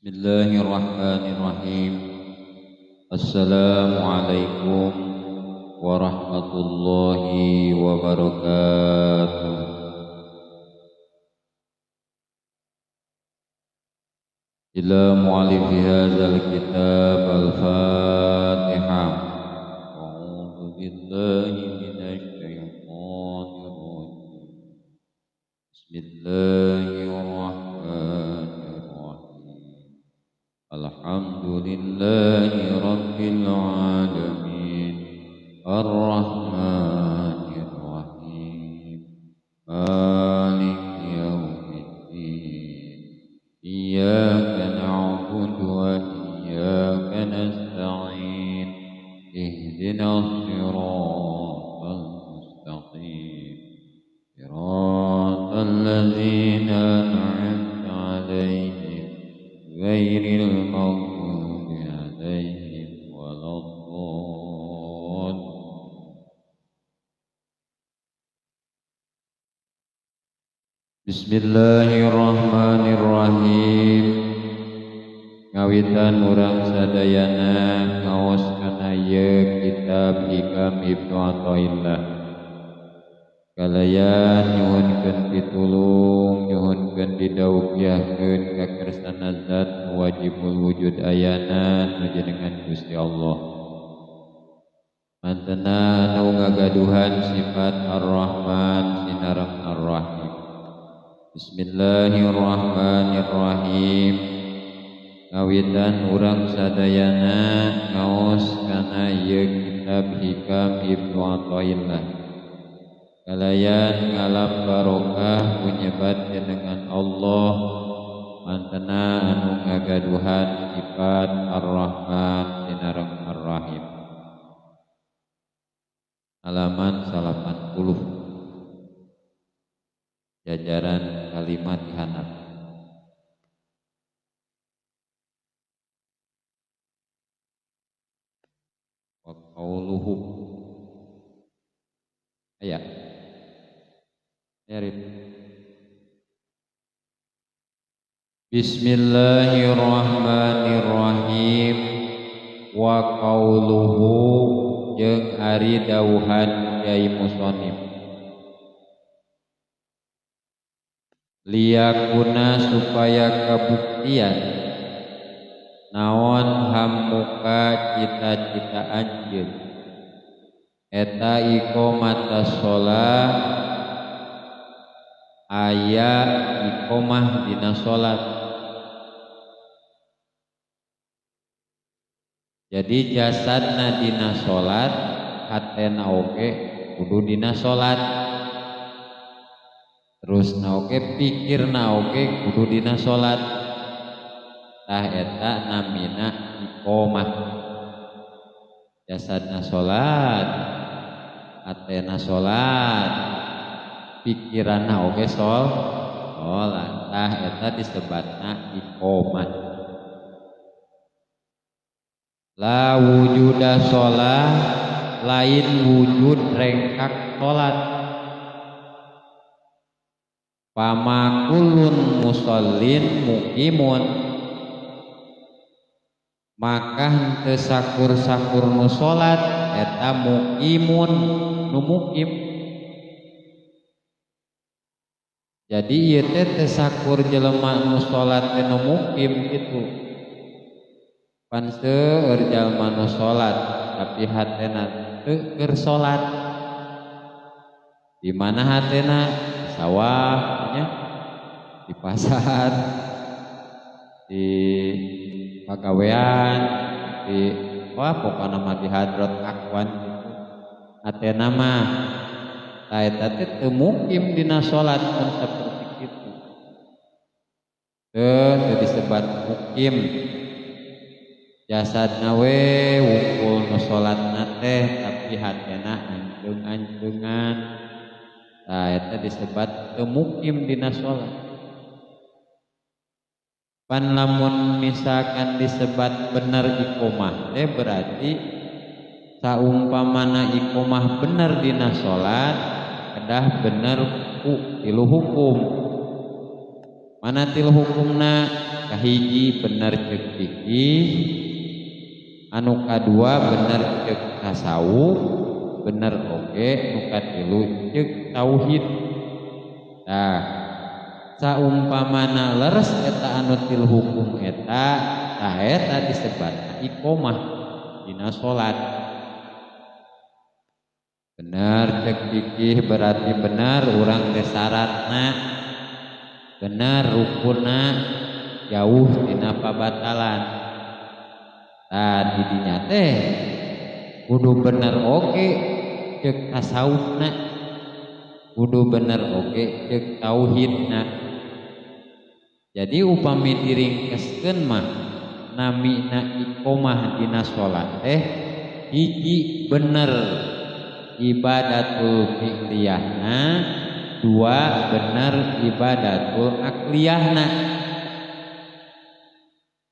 Bismillahirrahmanirrahim. Assalamualaikum warahmatullahi wabarakatuh. Ila mu'alifi hadzal kitab al-Fatihah. A'udzu billahi minasy syaithanir rajim. Bismillahirrahmanirrahim. Alhamdulillahi rabbil alamin. Arrahmanir rahim. Maliki yaumiddin. Iyyaka na'budu wa iyyaka nasta'in. Ihdinas siratal mustaqim. Siratal ladzina an'amta 'alaihim ghairil maghdubi 'alaihim waladdallin. Bismillahirrahmanirrahim. Ngawitan urang sadayana ngaos kana ieu kitab Hikam Ibnu Athaillah. Kalayan nyuhunkeun pitulung, nyuhunkeun didaukiahkeun ka kersana zat wajibul wujud ayana nujenengan Gusti Allah. Mantena anu ngagaduhan sifat Ar-Rahman sinareng Ar-Rahim. Bismillahirrahmanirrahim. Ngawitan urang sadayana ngaos kana ieu kitab Hikam Ibnu Athaillah. Kalayan ngalap barokah kunyebat jenengan Allah mantena anu ngagaduhan sifat Ar-Rahman sinareng Ar-Rahim. Halaman 80. Jajaran kalimat hanap. Wa qauluhu. Ayat. Bismillahirrahmanirrahim. Wa qauluhu jeung ari dawuhan Kyai Musonib. Liyakuna supaya kabuktian naon hammuka cita-cita anjeun eta iqamata shalah aya iqamah dina salat. Jadi jasadna dina salat, hatena oge kudu dina salat. Terus na oge pikirna oge kudu dina salat. Tah eta namina iqamah. Jasadna salat, hatena salat, pikiranna oge salat. Tah eta disebatna iqamah. La wujuda shalah lain wujud rengkak salat. Fama kullun musallin muqimun, maka henteu sakur-sakur nu salat eta muqimun nu muqim. Jadi ieu teh teu sakur jelema nu salat teh nu muqim kitu. Pan seueur jalma nu salat tapi hatena teu keur salat. Di mana hatena? Di sawah nya, di pasar, di pagawean, di wah pokona mah di hadrat akwan gitu. Hatena mah tah eta teh teu mukim dina salat mun saperti kitu. Teu disebat mukim. Jasadna we wungkul nu salatna teh tapi hatena anceung-anceungan. Tah eta disebat teu mukim dina salat. Pan lamun misalkan disebat bener iqamah teh berarti saumpamana iqamah bener dina salat kedah bener ku tilu hukum. Mana tilu hukumna? Kahiji bener ceuk fikih, anu kadua bener ceuk tasawuf, bener oge nu katilu ceuk tauhid. Tah saumpamana leres eta anu tilu hukum eta, tah eta disebat iqomah dina salat. Bener ceuk fikih berarti bener urang teh syaratna, bener rukunna, jauh tina pabatalan. Tah di dinya teh kudu bener oge ceuk tasawufna, kudu bener oge ceuk tauhidna. Jadi upami diringkeskeun mah namina iqomah dina salat teh hiji bener ibadatul fi'liyahna, dua bener ibadatul akliyahna.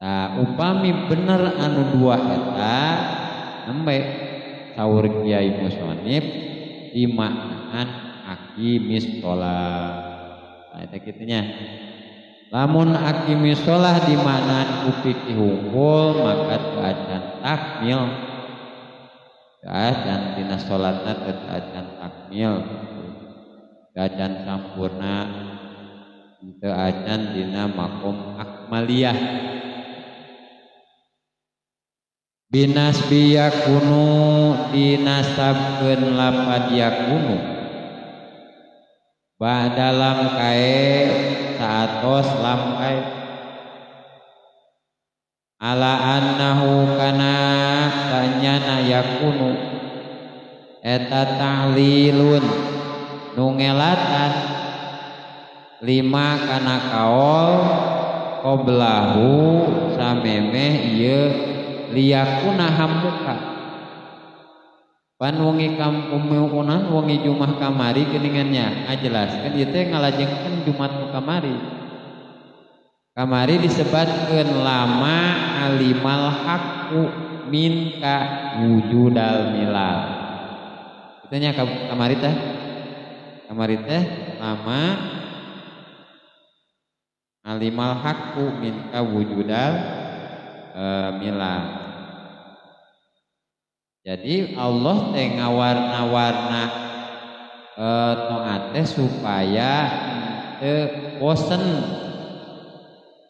Nah, upami bener anu dua eta nembe saur Kiai Musonib dimaknaan aqimis shalah. Nah, eta kitunya. Lamun aqimis shalah dimaknaan ku fikih hungkul maka teu acan takmil. Teu acan dina salatna teu acan takmil. Teu acan sampurna, teu acan dina makom akmaliyah. Binasbi yakunu dinasabkeun lapad yakunu ba'dalam kae saatos lam kae ala annahu kana tanyana yakunu eta ta'lilun nu ngelatan lima kana kaol qoblahu samemeh ieu liyakuna hammuka. Pan wengi kamukunan wengi Jumat kamari geuningannya ngajelaskeun ieu teh ngalajengkeun Jumat nu kamari. Kamari disebatkeun lama alimal haqqu minka wujudal milal. Kitu nya kamari teh. Kamari teh lama alimal haqqu minka wujudal milal. Jadi Allah teh ngawarna-warna taat teh supaya teu bosen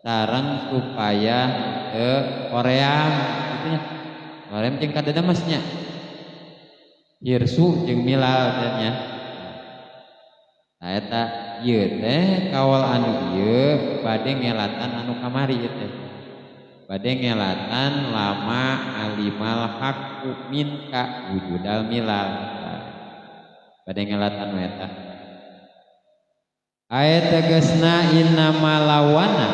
sareng supaya teu koream kitu nya. Koream jeung kadedemes nya. Hirsu jeung milal teh nya. Nah eta ieu teh kawal anu ieu bade ngelatan anu kamari ieu teh. Bade ngelatan lama alimal haqqu minka wujudal milal. Bade ngelatan nu eta. Aya tegasna innama lawana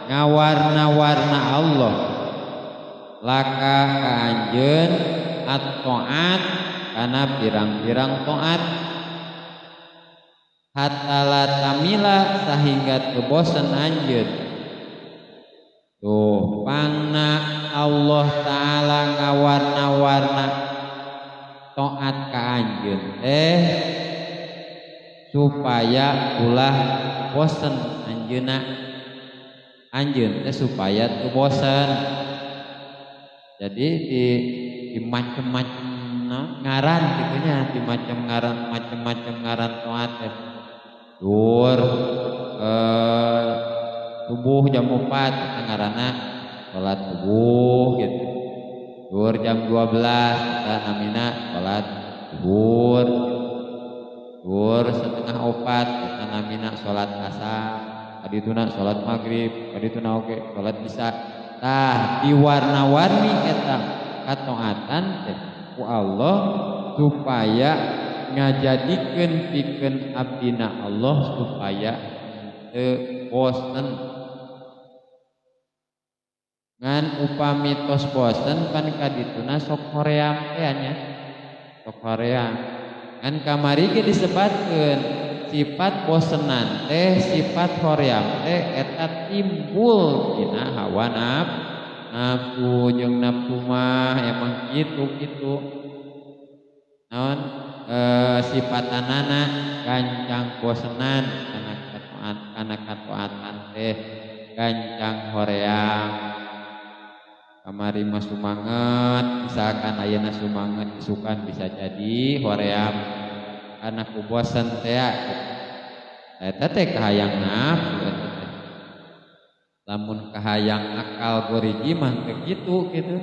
ngawarna-warna Allah laka ka anjeun at-taat kana pirang-pirang taat hatta la tamila sahingga teu bosen anjeun. Tuh pangna Allah Ta'ala ngawarna-warna taat ka anjeun teh supaya ulah bosen anjeunna, anjeun teh supaya teu bosen. Jadi di macem-macem ngaran kitu nya, di macem ngaran macem-macem ngaran taat teh. Dur subuh jam 4 eta ngaranna salat subuh gitu. Duhur jam 12 eta namina salat zuhur. Duhur 3:30 eta namina salat asar. Kadituna salat maghrib, kadituna oge salat isya. Tah diwarna-warni eta kataatan teh ku Allah supaya ngajadikeun pikeun abdina Allah supaya teu bosen. Ngan upami tos bosen pan kadituna sok hoream teh nya, sok hoream. Ngan kamari ge disebatkeun sifat bosenan teh, sifat hoream teh eta timbul dina hawa nafsu jeung nafsu mah emang kitu-kitu. Naon sifatanana gancang bosenan kana kataatan teh. gancang hoream kamari mah sumanget misalkan ayeuna sumanget isukan bisa jadi hoream karena ku bosen teh eta teh kahayang nafsu eta teh. Lamun kahayang akal goriji mah teu kitu gitu.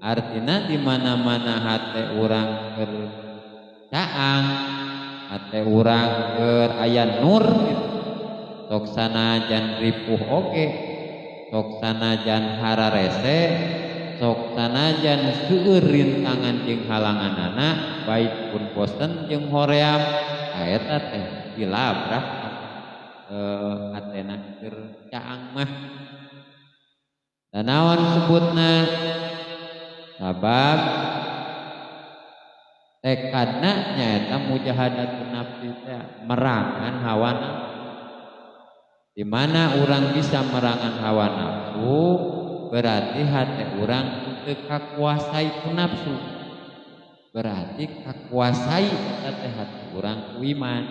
Artina di mana-mana hate urang keur caang, hate urang keur aya nur gitu. Sok sanajan ripuh oge, sok sanajan hararese, sok sanajan seueur rintangan jeung halanganana, baik pun bosen jeung hoream, eta teh dilabrak hatena keur caang mah. Da naon sebutna? Sabab tekadna nyaeta mujahadatun nafsi teh merangan hawa nafsu. Di mana urang bisa merangan hawa nafsu berarti hati urang teu kakuasai ku nafsu. Berarti kakuasai eta teh hati urang ku iman.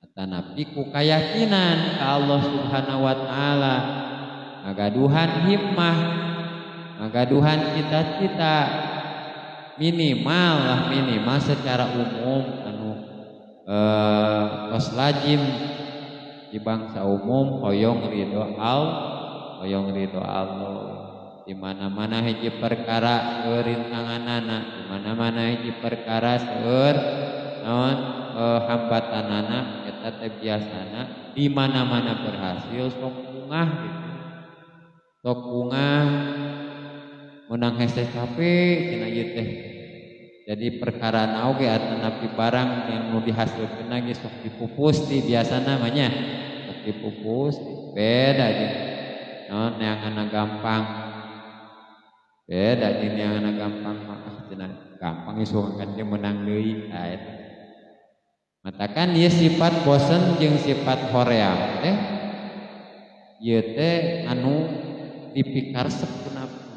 Atanapi ku kayakinan ka Allah Subhanahu wa taala, ngagaduhan himmah, ngagaduhan cita-cita minimal lah, minimal secara umum anu tos lazim di bangsa umum hoyong ridho Allah, hoyong ridho Allah. Di mana-mana hiji perkara rintanganana, di mana-mana hiji perkara seueur naon hambatanana eta teh biasana di mana-mana berhasil sok bungah gitu. Sok bungah menang hese capek cenah ieu teh. Jadi perkara na oge atanapi barang yang nu dihasilkeun ge sok dipupus di biasana mah nya. Sok dipupus beda jeung naon neanganna gampang. Beda jeung neanganna gampang mah cenah gampang isukan ge meunang deui tah eta. Matakan ieu sifat bosen jeung sifat hoream teh ieu teh anu dipikaresep ku nafsu.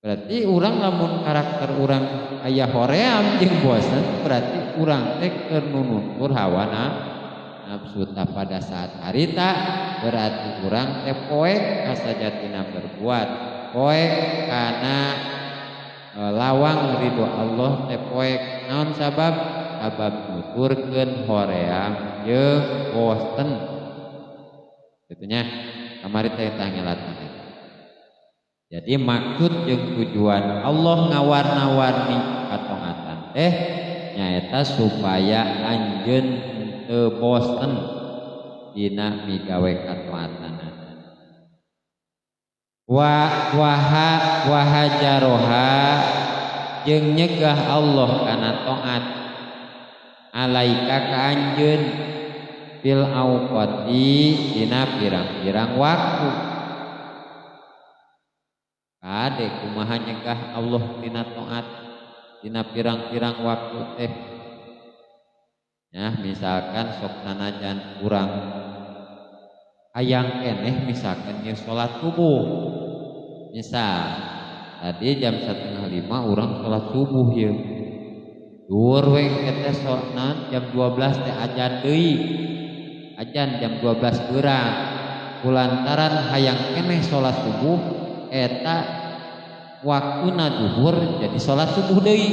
Berarti urang lamun karakter urang aya hoream jeung bosen berarti urang teh keur nunutur hawa nafsu. Ta pada saat harita berarti urang teh poek kasajatina berbuat, poek kana lawang ridho Allah teh poek. Naon sabab? Sabab nuturkeun hoream jeung bosen. Kitu nya kamari teh tah ngelatan. Jadi maksud jeung tujuan Allah ngawarna-warni katongatan teh nyaeta supaya anjeun teu bosen dina migawe kataatan. Wa waha wahajaroha jeung nyegah Allah kana taat alaika ka anjeun fil auqati dina pirang-pirang waktu. Kade kumaha nyegah Allah tina taat dina pirang-pirang waktu teh. Ya, misalkan sok sanajan urang hayang keneh misalkan ieu salat subuh. Misal tadi jam 4:30 urang salat subuh ieu. Duhur we teh salat jam 12 teh ajan deui. Ajan jam 12 beurang. Kulantaran hayang keneh salat subuh eta waktuna duhur jadi salat subuh deui.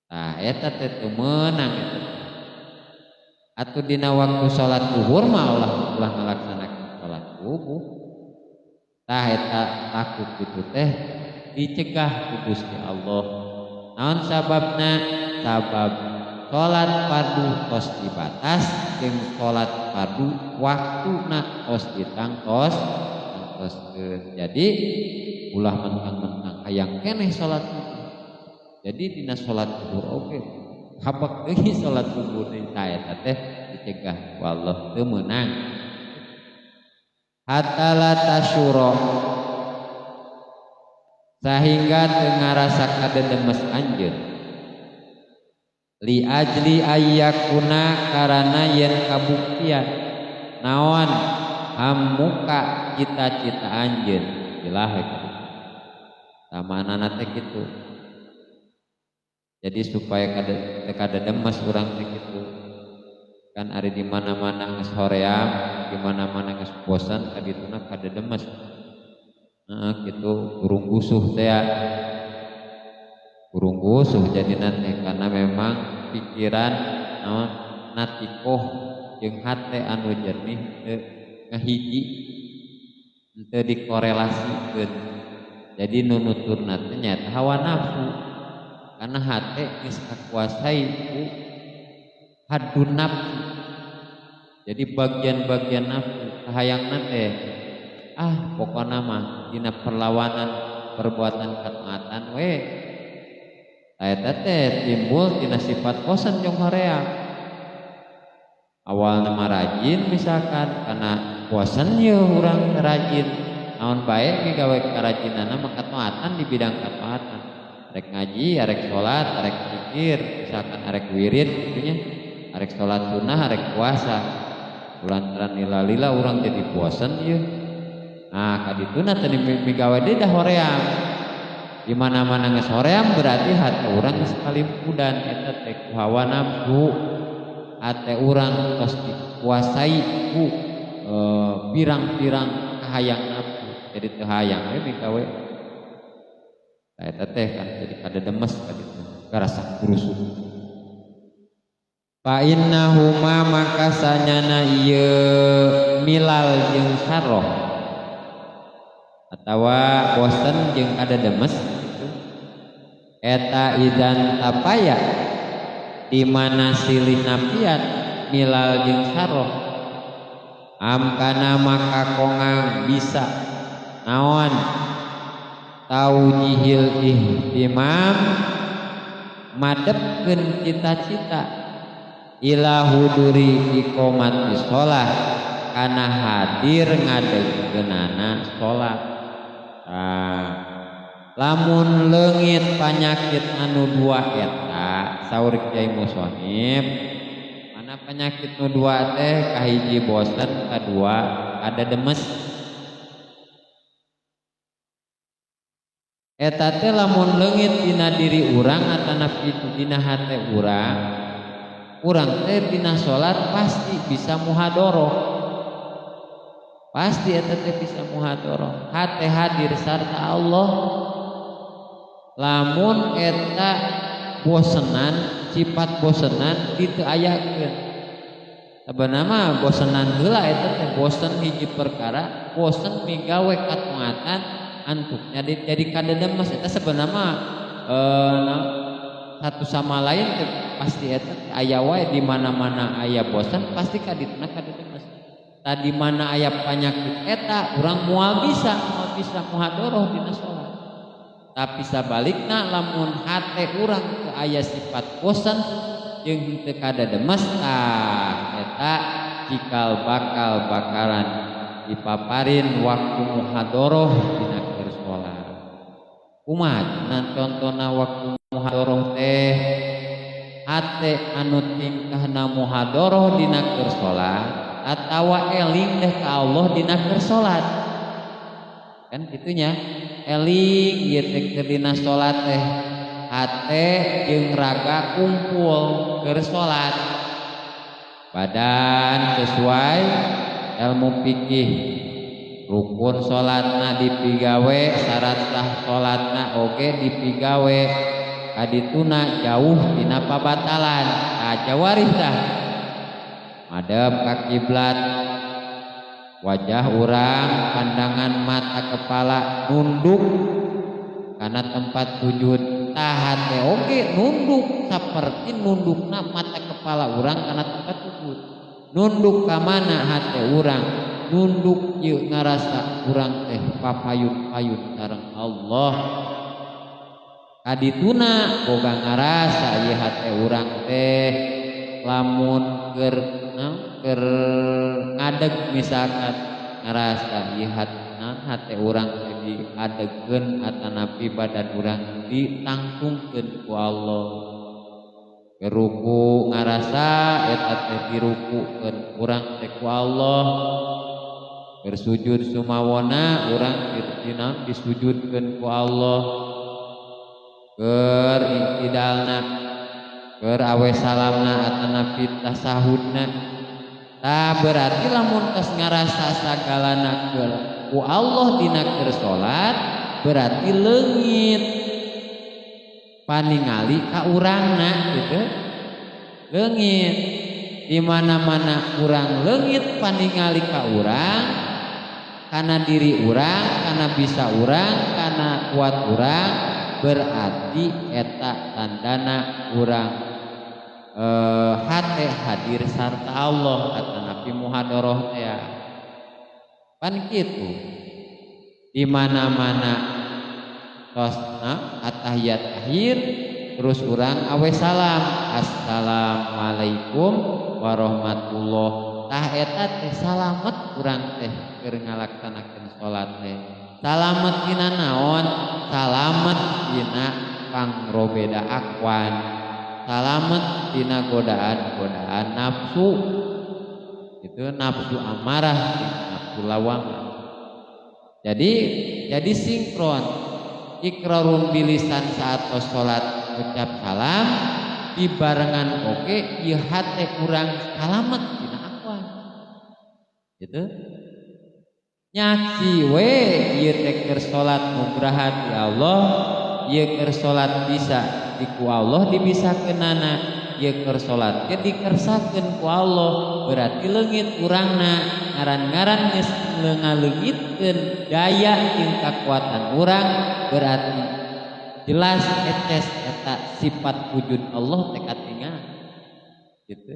Tah eta teh teu meunang eta. Atuh dina waktu salat duhur mah ulah ngalaksanakeun salat subuh. Tah eta takut kitu teh dicegah ku Gusti Allah. Naon sababna? Sabab salat fardu tos dibatas jeung salat fardu waktuna tos ditangtos. Jadi ulah mentang-mentang hayang keneh salat subuh. Jadi dina salat zuhur oge habak deui salat subuh deui tah eta teh dicegah wallah teu meunang. Hatta la tasyura sahingga teu ngarasa kadedemes anjeun. Li ajli ayyakuna karana yen kabuktian naon hamuka cita-cita anjeun ilah kitu. Tamanana teh kitu. Jadi supaya teu kadedemes urang teh kitu. Kan ari di mana-mana geus hoream, di mana-mana geus bosan kadituna kadedemes. Heeh kitu burung gusuh teh ya. Burung gusuh jadina teh karena memang pikiran naon natikoh jeung hate anu jernih teu ngahiji, teu dikorelasikeun. Jadi nu nuturna teh nyaeta hawa nafsu. Karena hate geus kakuasai ku haddun nafsu. Jadi bagian-bagian nafsu kahayangna teh ah pokona mah dina perlawanan perbuatan ketaatan we. Eta teh timbul tina sifat bosan jeung hoream. Awalna mah rajin misalkan karena bosan ye urang rajin. Naon bae migawe karajinanna mah ketaatan di bidang ketaatan. Arek ngaji, arek salat, arek zikir, misalkan arek wirid gitu nya. Arek salat sunnah, arek puasa. Kulantaran lila-lila urang jadi bosan ye. Nah, kadituna teh migawe deui dah hoream. Di mana-mana geus hoream berarti hate urang geus kalimpudan eta teh ku hawa nafsu. Hate urang tos dikuasai ku pirang-pirang kahayang nafsu. Jadi teu hayang we migawe. Nah, eta teh kan jadi kadedemes kaditu, karasak kurusuk. Fa innahuma maka sanyana ieu milal jeung sarroh atawa bosen jeung kadedemes gitu. Eta idzan tapaya di mana silih napian milal jeung sarroh amkana maka kongang bisa naon taujihil ihtimam madepkeun cita-cita ila huduri iqamati sholah kana hadir ngadegkeunana sholat. Nah, lamun leungit panyakit anu dua eta saur Kiai Musonib mana penyakit nu dua teh kahiji bosen kadua ada demes. Eta teh lamun leungit dina diri urang atanapi dina hate urang, urang teh dina salat pasti bisa muhadoroh. Pasti eta teh bisa muhadoroh. Hate hadir sarta Allah. Lamun eta bosenan, sifat bosenan diteu ayakeun. Sabenerna mah bosenan heula eta teh bosen hiji perkara, bosen migawe katuatan antuknya jadi kadedemes eta sebenarnya mah satu sama lain teh pasti eta aya wae di mana-mana aya bosan pasti kadituna kadedemes. Tadi mana aya panyakit eta urang moal bisa muhadoroh dina salat. Tapi sabalikna lamun hate urang teu aya sifat bosan jeung teu kadedemes tah eta cikal bakal bakalan dipaparin waktu muhadoroh dina keur salat. Kumaha cenah contona waktu muhadoroh teh hate anu tingkahna muhadoroh dina keur salat atawa eling deh ka Allah dina keur salat. Kan kitunya eling ieu teh keur dina salat teh hate jeung raga kumpul keur salat. Badan sesuai ilmu fikih, rukun salatna dipigawe, syarat sah salatna oge dipigawe, kadituna jauh tina pabatalan. Tah jawarih tah madep ka kiblat, wajah urang pandangan mata kepala nunduk kana tempat sujud. Tah hate oge nunduk saperti nundukna mata kepala urang kana tempat sujud. Nunduk ka mana hate urang, nunduk ieu ngarasa urang teh papayun-payun sareng Allah. Kadituna boga ngarasa ieu hate urang teh lamun keur ngadeg misalkan ngarasa ieu hate urang teh diadegkeun atanapi badan urang ditangtungkeun ku Allah. Ruku ngarasa eta teh dirukukeun urang teh ku Allah. Bersujud sumawona urang dina disujudkeun ku Allah. Keur iktidalna Keur awe salamna atanapi tasahudna. Tah berarti lamun tos ngarasa sagalana keur ku Allah dina keur salat berarti leungit paningali ka urangna gitu. Leungit di mana-mana urang leungit paningali ka urang kana diri urang, kana bisa urang, kana kuat urang, berarti eta tandana urang hate hadir sarta Allah atanapi muhadoroh teh. Pan kitu di mana-mana tosna atahiyat akhir terus urang awe salam assalamualaikum warahmatullah. Tah eta teh salamet urang teh keur ngalaksanakeun salat teh. Salamet dina naon? Salamet dina pangrobeda akwan. Salamet dina godaan-godaan nafsu. Itu nafsu amarah, nafsu lawamah. Jadi sinkron. Ikrarun bilisan saat salat ucap salam dibarengan oge ieu hate urang salamet dina akwan. Gitu. Nyaksi we ieu teh keur salat nugraha ti Allah, ieu keur salat bisa di ku Allah dibisakeunana, ieu keur salat ge dikersakeun ku Allah, berarti leungit urangna ngaran-ngaran geus ngaleungitkeun daya jeung kakuatan urang, berarti jelas eces eta sifat wujud Allah teh katingali. Gitu.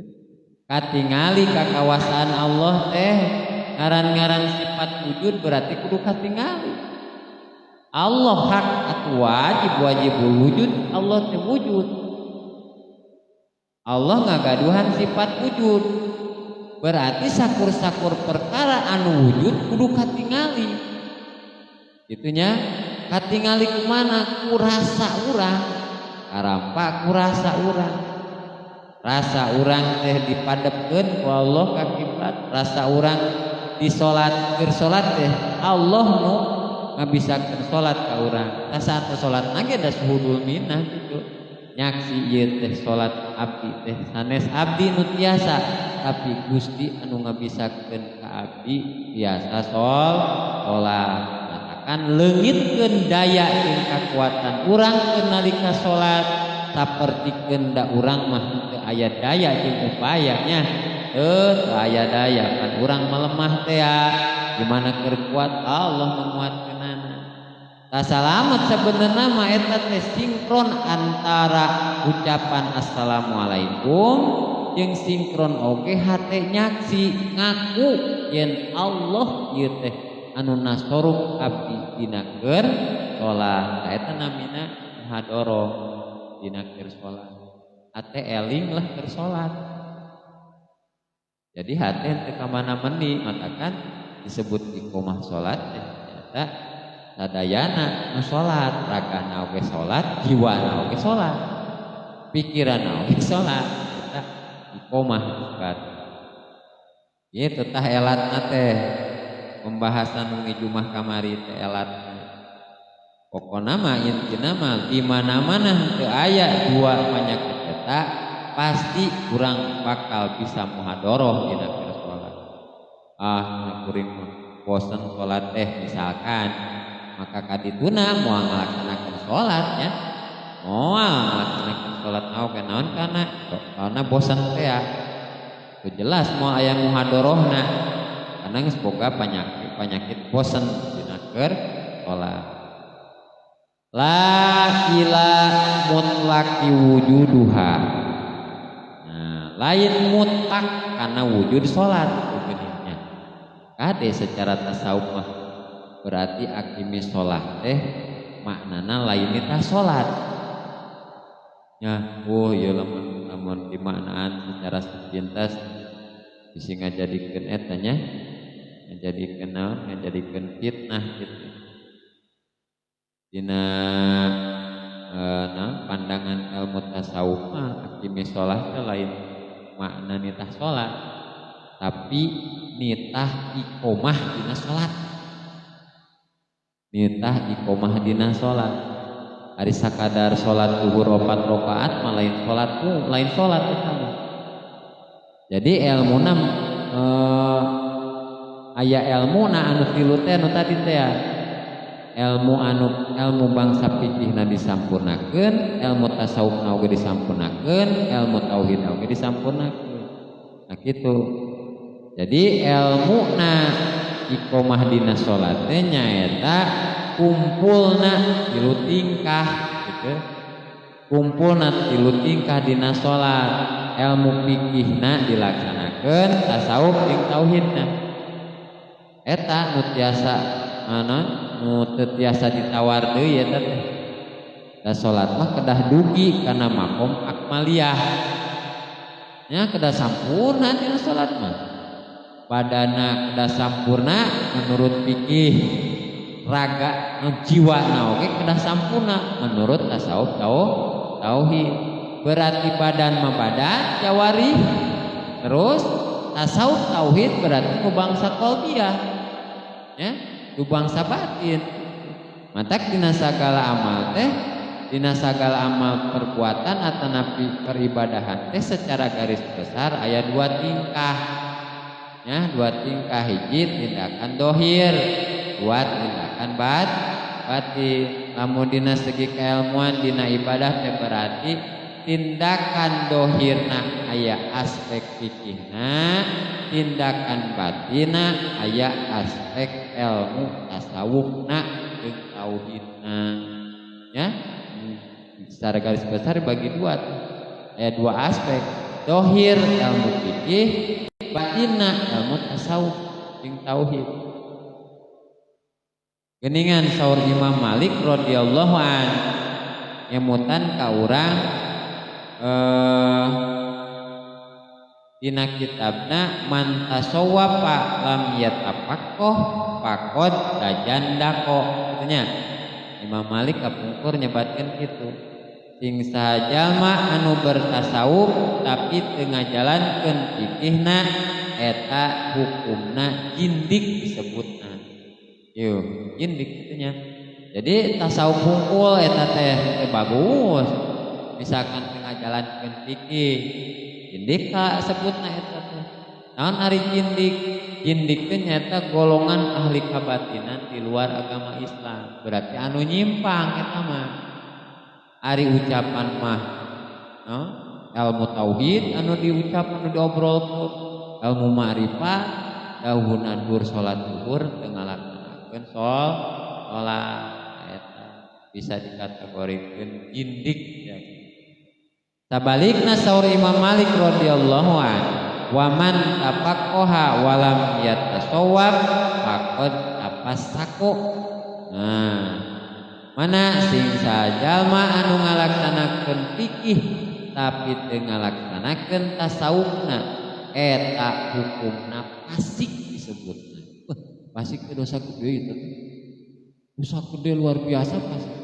Katingali kakawasaan Allah teh ngaran-ngaran sifat wujud berarti kudu katingali. Allah hak atau wajib, wajibul wujud, Allah teh wujud. Allah ngagaduhan sifat wujud. Berarti sakur-sakur perkara anu wujud kudu katingali. Itunya katingali kumana? Kurasa urang. Karampa kurasa urang. Rasa urang teh dipadepkeun ku Allah ka kiblat, rasa urang di salat keur salat teh Allah nu ngabisakeun salat ka urang. Tah saat salat ge da suhudul minah kitu. Nyaksi ieu teh salat abdi teh sanes abdi nu tiasa, tapi Gusti anu ngabisakeun ka abdi tiasa salat. Matakan leungitkeun daya jeung kakuatan urang keur nalika salat sapertikeun da urang mah teu aya daya jeung upayanya. Teu aya daya kan urang melemah teh ya. Gimana keur kuat Allah menguatkeunana. Tah salamet sebenarnya mah eta teh sinkron antara ucapan assalamualaikum jeung sinkron oge hate nyaksi ngaku yen Allah ieu teh anu nasoruk abdi dina keur salat. Tah eta namina muhadoroh dina keur salat. Hate eling lah keur salat. Jadi hate teu ka mana meni matakan disebut iqomah salat teh eta sadayana nu salat, ragana oge salat, jiwana oge salat, pikiranna oge salat, eta iqomah disebut. Ieu teh elatna teh pembahasan wengi Jumat kamari teh elatna. Pokona mah intina mah di mana-mana teu aya dua penyakit eta pasti urang bakal bisa muhadoroh dina keur salat. Ah, kuring mah bosen salat teh misalkan, maka kadituna moal ngalaksanakeun salat nya. Moal ngalaksanakeun salat oge naon karena bosen teh ya. Teu jelas moal aya muhadorohna. Karena geus boga penyakit bosen dina keur salat. La ila mutlaqi wujuduha. Nah, lain mutlak karena wujud salat sebenarnya. Kade secara tasawuf mah berarti akimi sholat teh maknana lain nitah sholat. Ya, oh ya lamun dimaknaan secara sepintas bisa ngajadikeun eta nya, ngajadikeun naon, ngajadikeun fitnah gitu. Dina nah, pandangan ilmu tasawuf mah akimi sholat teh lain makna nitah sholat, tapi nitah iqomah dina sholat. Nitah iqomah dina sholat. Ari sakadar salat zuhur 4 rakaat mah lain salat, lain salat eta mah. Jadi elmuna aya elmuna anu tilu teh anu tadi teh ya. Ilmu anu ilmu bangsa fikihna disampurnakeun, ilmu tasawufna oge disampurnakeun, ilmu tauhid oge disampurnakeun. Nah kitu. Jadi ilmuna iqomah dina salat teh nyaeta kumpulna tilu tingkah gitu. Kumpulna tilu tingkah dina salat, ilmu fikihna dilaksanakeun, tasawuf jeung tauhidna. Eta nu tiasa mana nu teu tiasa ditawar deui eta teh. Da salat mah kedah dugi kana makom akmaliyah. Nya kedah sampurna dina salat mah. Badana kedah sampurna menurut fikih, raga nu jiwa na oge kedah sampurna menurut tasawuf tauhid. Berarti badan mah badan jawari, terus tasawuf tauhid berarti ku bangsa qalbiyah, ya, ku bangsa batin. Matak dina sagala amal teh, dina sagala amal perbuatan atanapi peribadahan teh secara garis besar aya dua tingkah. Ya, dua tingkah, hiji tindakan dohir, dua tindakan batin. Lamun dina segi keilmuan dina ibadah teh berarti tindakan dohirna aya aspek fikihna, tindakan batinna aya aspek ilmu tasawufna jeung tauhidna. Ya, secara garis besar bagi dua tuh. Aya dua aspek, dohir ilmu fikih, batinna ilmu tasawuf jeung tauhid. Geningan saur Imam Malik radhiyallahu an nyemutan ka urang dina kitabna man tasawwafa lam yatafaqqah faqad tajandaqo. Kitu nya. Imam Malik kapungkur nyebatkeun kitu. Sing saha jalma anu bertasawuf tapi teu ngajalankeun fikihna eta hukumna jindik disebutna. Yeuh, jindik kitu nya. Jadi tasawuf hungkul eta teh teu bagus. Misalkan teu ngajalankeun fikih, jindik ka sebutna eta teh. Naon ari jindik? Jindik teh nyaeta golongan ahli kabatinan di luar agama Islam. Berarti anu nyimpang eta mah. Ari ucapan mah, no? Ilmu tauhid anu diucap anu diobrolkeun, ilmu ma'rifat dahuna dur salat zuhur teu ngalaksanakeun salat eta bisa dikategorikeun jindik ya. Sabalikna saur Imam Malik radhiyallahu an, wa man tafaqqaha wa lam yatasawwab faqad tafassaqo. Nah, mana sing sajalma anu ngalaksanakeun fikih tapi teu ngalaksanakeun tasawufna eta hukumna fasik disebutna. Wah, fasik teh dosa gede itu. Dosa gede luar biasa fasik.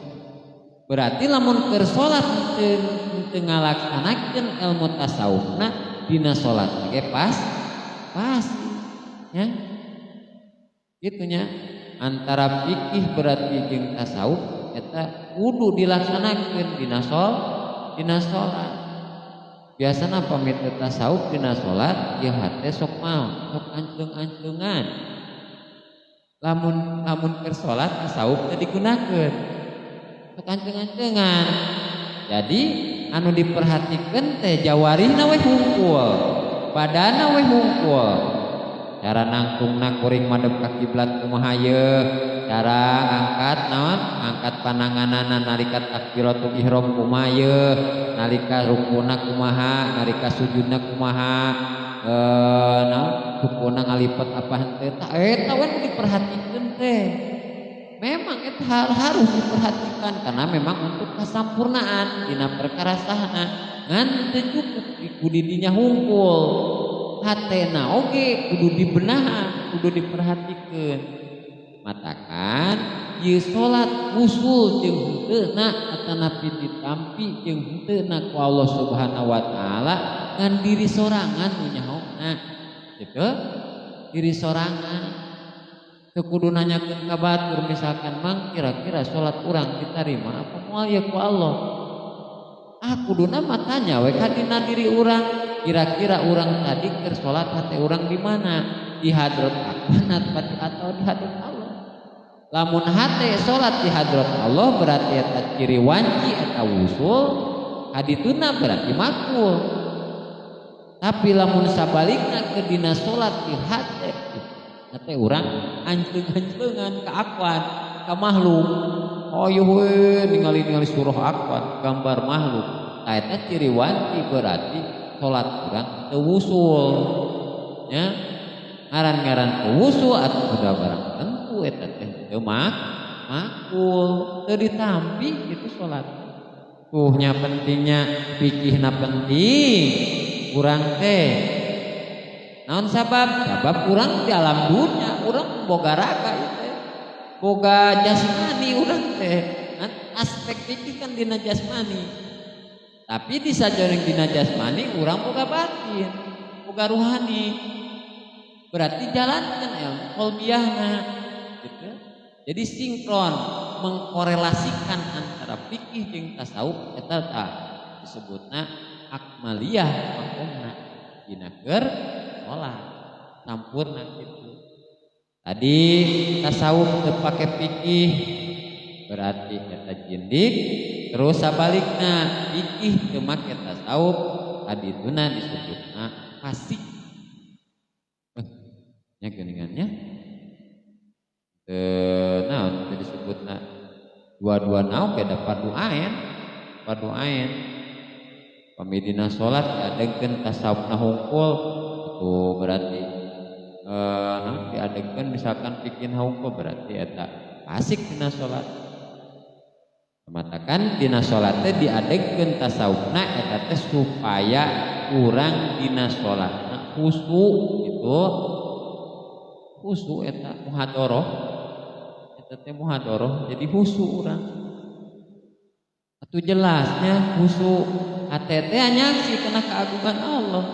Berarti lamun keur salat teu ngalaksanakeun ilmu tasawufna dina salat ge pas nya. Kitu nya. Antara fikih berarti jeung tasawuf eta kudu dilaksanakeun dina dina salat. Biasana pamit tasawuf dina salat ieu hate sok maot, sok anclung-anclungan. Lamun lamun keur salat tasawuf teh digunakeun. Sok anclung-anclungan. Jadi anu diperhatikeun teh jawarihna we hungkul, badanna we hungkul. Cara nangtungna kuring madep ka kiblat kumaha yeuh, cara angkat naon, angkat pananganana nalika takbiratul ihram kumaha yeuh, nalika rukuna kumaha, nalika sujudna kumaha, naon, rukuna ngalipet apa henteu, tah eta we diperhatikeun teh. Memang eta hal harus diperhatikan karena memang untuk kesampurnaan dina perkara sahna ngan teu cukup ku didinya hungkul. Hatena oge kudu dibenahan, kudu diperhatikeun. Matakan ieu salat usul jeung henteuna atanapi ditampi jeung henteuna ku Allah Subhanahu wa taala ngan diri sorangan nu nyahona. Gitu? Diri sorangan. Teu kudu nanyakeun ka batur misalkan mang kira-kira salat urang ditarima apa moal ya ku Allah. Ah kuduna mah tanya we ka dina diri urang, kira-kira urang tadi keur salat hate urang di mana? Di hadrat akwan atau di hadrat Allah? Lamun hate salat di hadrat Allah berarti eta ciri wanci eta wusul, hadituna berarti makbul. Tapi lamun sabalikna ke dina salat di hate, hate urang anceung-anceungan ka akwan, ka makhluk. Oh ieu we ningali-ningali surah akwan, gambar makhluk. Tah eta ciri wanci berarti salat urang teu wusul. Nya ngaran-ngaran wusul atuh udah barang tentu eta teh teu makbul, teu ditampi gitu salat. Tuhnya pentingnya fikihna penting urang teh. Naon sabab? Sabab urang di alam dunia, urang boga raga ieu teh. Boga jasmani urang teh. Aspek fikih kan dina jasmani. Tapi di sajoring dina jasmani urang boga batin, boga ruhani. Berarti jalankan ilmu qalbiyahna gitu. Jadi sinkron mengkorelasikan antara fikih jeung tasawuf eta tah disebutna akmaliyah makomna dina keur salat sampurna gitu. Tadi tasawuf teu pake fikih berarti eta jindik, terus sabalikna fikih teu make tasawuf kadituna disebutna fasik. Nya geuningannya teu naon teu disebutna dua-dua naon beda fardu ain, fardu ain. Pami dina salat diadegkeun tasawufna hungkul itu berarti naon diadegkeun misalkan fikihna hungkul berarti eta fasik dina salat. Matakan dina salat teh diadegkeun tasawufna eta teh supaya urang dina salatna khusyuk gitu. Khusyuk eta muhadharah, eta teh muhadharah jadi khusyuk urang. Atuh jelasnya khusyuk hate teh nyaksi kana keagungan Allah.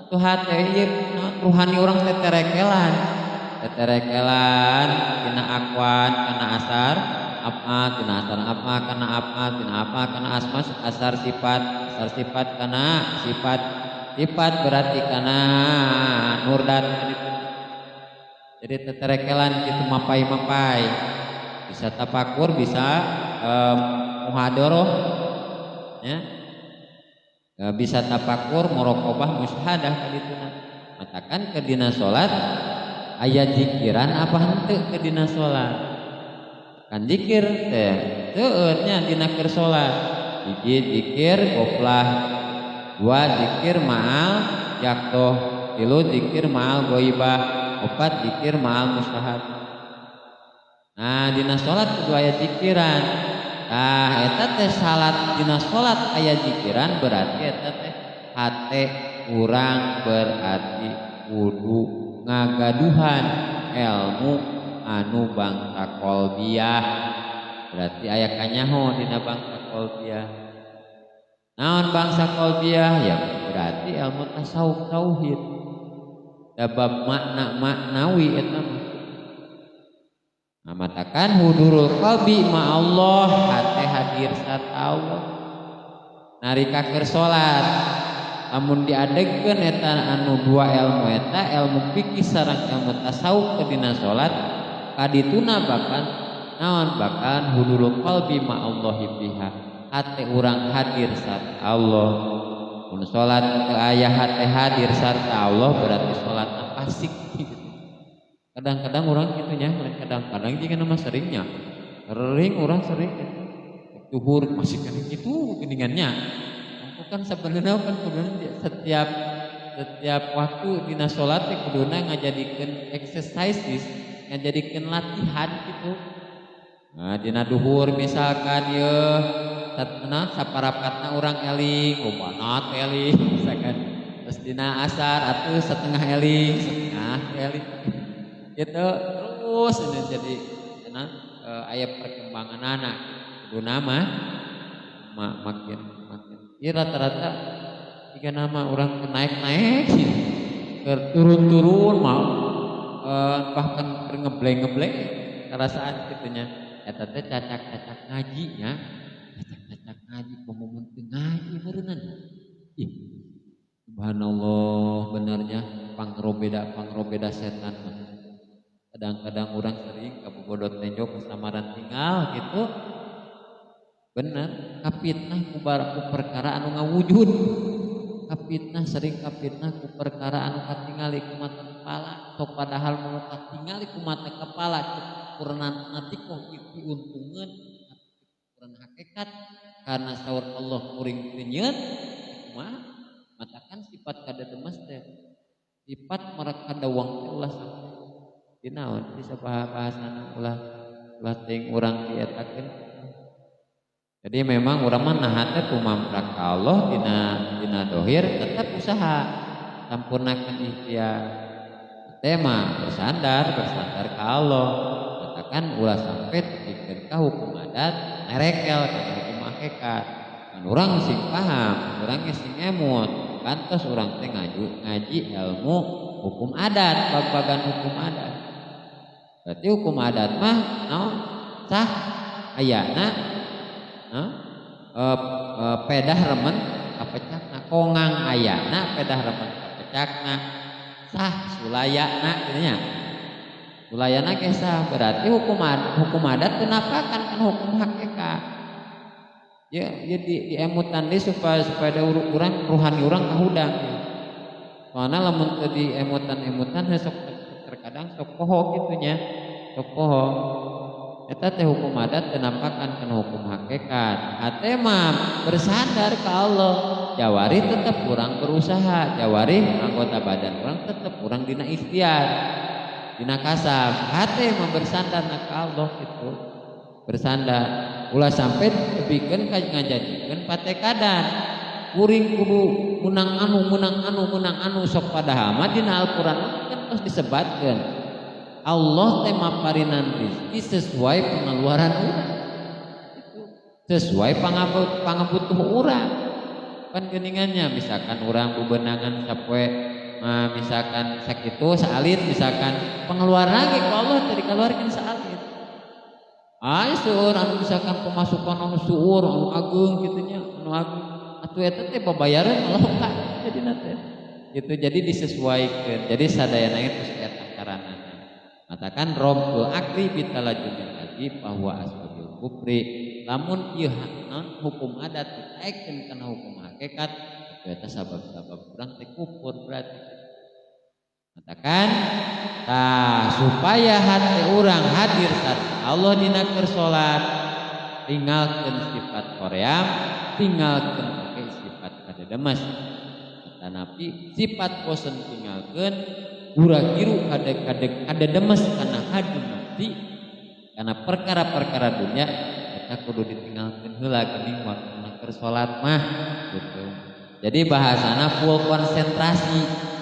Atuh hate ieu ruhani urang teh terekelan. Teterekelan tina akwan kana asar apa tina asar apa kana apa tina apa kana asma asar sifat, asar sifat kana sifat, sifat berarti kana nurdat gitu. Jadi teterekelan gitu mapai-mapai. Bisa tafakur, bisa muhadharah ya. Bisa tafakur, muraqabah, musyahadah kadituna. Matakan ke dina salat aya zikiran apa henteu ke dina salat? Kan zikir teh seueur nya dina keur salat. Hiji zikir goflah, dua zikir ma'al yaktoh, tilu zikir ma'al ghaibah, opat zikir ma'al musyahad. Nah dina salat kudu aya zikiran. Nah eta teh salat dina salat aya zikiran berarti eta teh hate urang berarti kudu ngagaduhan ilmu anu bangsa qalbiyah. Berarti aya kanyaho dina bangsa qalbiyah. Naon bangsa qalbiyah? Ya berarti ilmu tasawuf tauhid. Sabab makna maknawi eta mah. Nah, matakan hudurul qalbi ma Allah, hate hadir sarta Allah. Nalika keur salat lamun diadegkeun eta anu dua ilmu eta, ilmu fikih sareng ilmu tasawuf ke dina salat kadituna bahkan naon bahkan hudurul qalbi ma Allahi biha, hate urang hadir sarta Allah. Mun salat teu aya hate hadir sarta Allah berarti salatna fasik gitu. Kadang-kadang orang gitu nya, kadang-kadang jika nama seringnya, sering orang sering gitu. Duhur masih kena gitu geningannya. Aku kan sebenarnya kan kuduna setiap waktu dina salat teh kuduna ngajadikeun exercises, ngajadikeun latihan gitu. Nah, dina duhur misalkan ye satna saparapatna urang eling, kumaha eling misalkan. Terus dina asar atuh setengah eling, setengah eling. Gitu terus ini jadi nah, aya perkembangan anak kudu nama makin makin. Ieu rata-rata tiga nama orang naik-naik, turun-turun mau bahkan keur ngebleng-ngebleng karasaan kitu nya. Eta teh cacak-cacak ngaji nya. Cacak-cacak ngaji komo mun teu ngaji meureunana. Ih. Subhanallah benernya pangrobeda setan mah. Kadang-kadang orang sering kabobodot tenjo kasamaran tinggal gitu. Bener, kapitnah ku perkara anu ngawujud. Kapitnah sering kapitnah ku perkara anu katingali ku mata kepala, sok padahal nu katingali ku mata kepala kurang natikoh diuntungeun kurang hakikat karena saur Allah kuring teu nyieun kumaha matakan sifat kada demes teh sifat mereka dawang teh ulah sampai dinaon bisa bahasana ulah ulah teuing urang dietakeun. Jadi memang urang mah naha teh tumamprak ka Allah dina dohir tetap usaha sampurnakeun ikhtiar. Tema bersandar ka Allah. Katakan ulah sampai tepikeun ka hukum adat nerekel kana hukum hakikat. Kan urang sing paham, urang ge sing emut, kantos urang teh ngaji ilmu hukum adat, bab-bagan hukum adat. Berarti hukum adat mah naon? Sah ayana pedah remen kapecakna, kongang ayana pedah remen kapecakna, sah sulayana gitu nya. Sulayana ge sah, berarti hukum adat tenapakan kan hukum hakikat. Ya, ya di emutan deui supaya urang ruhani urang kahudang. Soalna lamun teu di emutan-emutan sok terkadang sok poho kitu nya, sok poho. Eta teh hukum adat tenampakan kana hukum hakikat. Hate mah bersandar ka Allah. Jawari tetep urang berusaha, jawari anggota badan urang tetep urang dina ikhtiar, dina kasab. Hate mah bersandar ka Allah gitu. Bersandar ulah sampai tepikeun ka ngajadikeun patekadan. Kuring kudu menang anu menang anu menang anu sok padahal mah dina Al-Qur'an kan terus disebatkeun. Allah teh maparinan rezeki sesuai pengeluaran urang. Sesuai pangabutuh urang. Pan geuningannya misalkan urang bebenangan sapoe misalkan sakitu saalit misalkan pengeluaran lagi ku Allah teh dikeluarkeun saalit. Ai seueur anu misalkan pemasukan anu seueur anu ageung kitu nya anu ageung atuh eta teh babayaran Allah ka jadina teh. Gitu jadi disesuaikan. Jadi sadayana itu eta carana. Matakan robbul akli bitalajumil lagi bahwa asbabil kufri lamun ieu naon hukum adat ditaekkeun kana hukum hakikat eta sabab-sabab urang teh kufur berarti. Matakan tah supaya hati urang hadir sarta Allah dina keur salat tinggalkeun sifat hoream, tinggalkeun oge sifat kadedemes. Tanapi sifat bosen tinggalkeun gura-giru kadedemes kana hadu nanti karena perkara-perkara dunia eta kudu ditinggalkeun heula geuning waktuna keur salat mah gitu. Jadi bahasana full konsentrasi,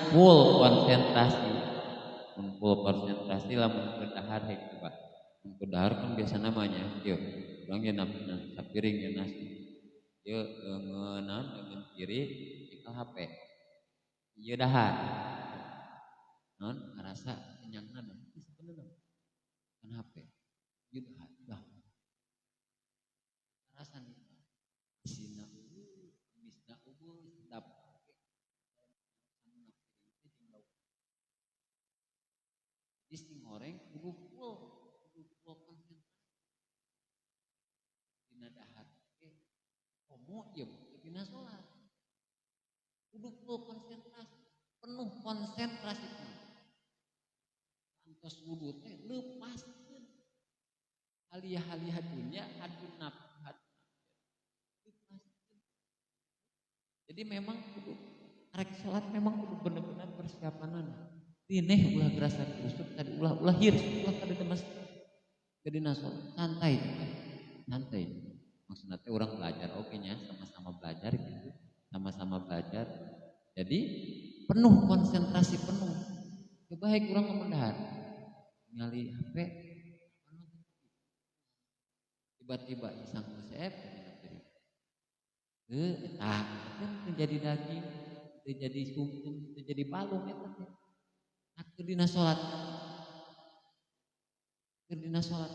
full konsentrasi. Mun full konsentrasi lamun keur dahar hek coba. Mun keur dahar kan biasa namanya kieu. Urang ge napina sapiring ge nasi. Ieu leungeun leungeun kiri nyekel HP. Ieu dahar. Non ngarasa kenyangna teh sebenarnya kan HP. Ieu dahar dah. Ngarasa nih isina misna eueuh sedap. Jadi sing goreng kudu full konsentrasi. Dina dahar ge komo ieu dina salat. Kudu full konsentrasi, penuh konsentrasi. Antos wudu teh lepaskeun alih-alih dunya adu nafsu lepaskeun. Jadi memang kudu arek salat memang kudu bener-bener persiapanana. Tineh ulah gerasa gerusuk tadi ulah hirs ulah kada demes. Jadi nasol santai santai. Maksudna teh urang belajar oge nya sama-sama belajar gitu, sama-sama belajar. Jadi penuh konsentrasi penuh. Coba hek urang ngomong dahar. Ningali HP tiba-tiba isang resep eta teu jadi daging, teu jadi sumsum, teu jadi balung eta teh. Teu dina salat. Keur dina salat.